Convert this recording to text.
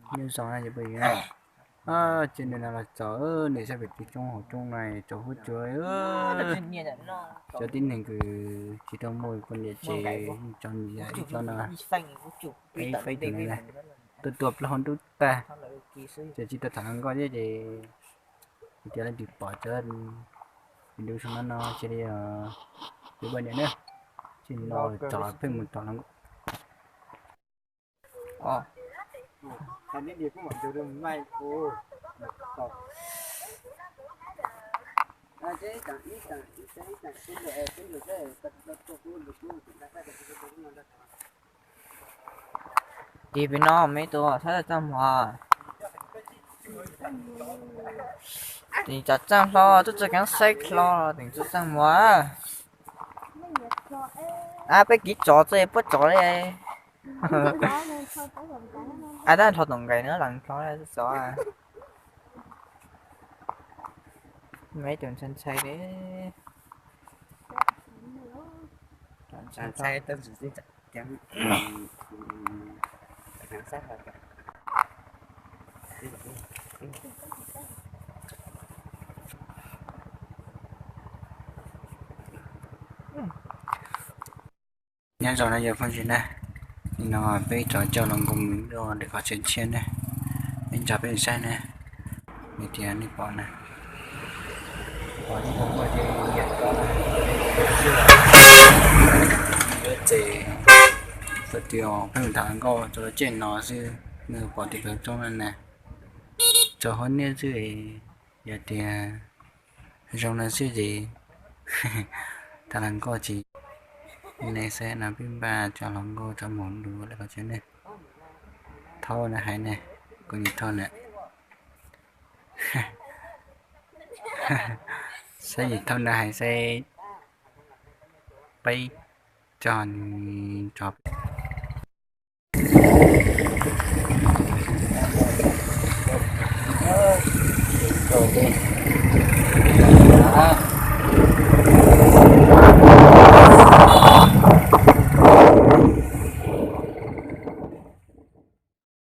Nyob zoo na cov phooj ywg, ces nim no los txog nim sab pem toj roob hauv roob na, tsaus huab cua, cov tib neeg kws tsis tau muaj poj niam ces tso nim ib co no, ib feeb tus no tuaj tua plaub hau ntuj tag, ces tsis tau tham hluas nkauj thiab ces, ces leej twg pom cov video zoo no no cia li pab nias na, ces no tso pheej mus tham hluas nkauj. Ces pem no muaj ib tug saib txaj muag, tseem txaj hlo, tub txaj keeb saib hlo, tseem txaj muag. Ab, peb kiv tsov txawm puab tsov li. Ab, tab nrho tom nqaim no los nrho txov. Muaj ib tug ntshai ntshai li. Nyob zoo na cov phooj ywg na, nim no peb rov coj hluas nkauj mus dua lwm qhov chaw tshiab na, peb nrog peb saib na, nws tias nej pom na, pom nej pom kuj ces yam ko na, yuav ces, tias pheej tham hluas nkauj rau lub caij no xwb, nws pom tim khawv koob no na, tsaus huab niaj xwb, yog tias zoo no xwb ces tham hluas nkauj ces, nej saib no peb npaj coj hluas nkauj rov mus dua lwm qhov chaw ne, thaub na hais ne, kuv nim thaub na, saib yim thaub na hais saib, peb coj nws rov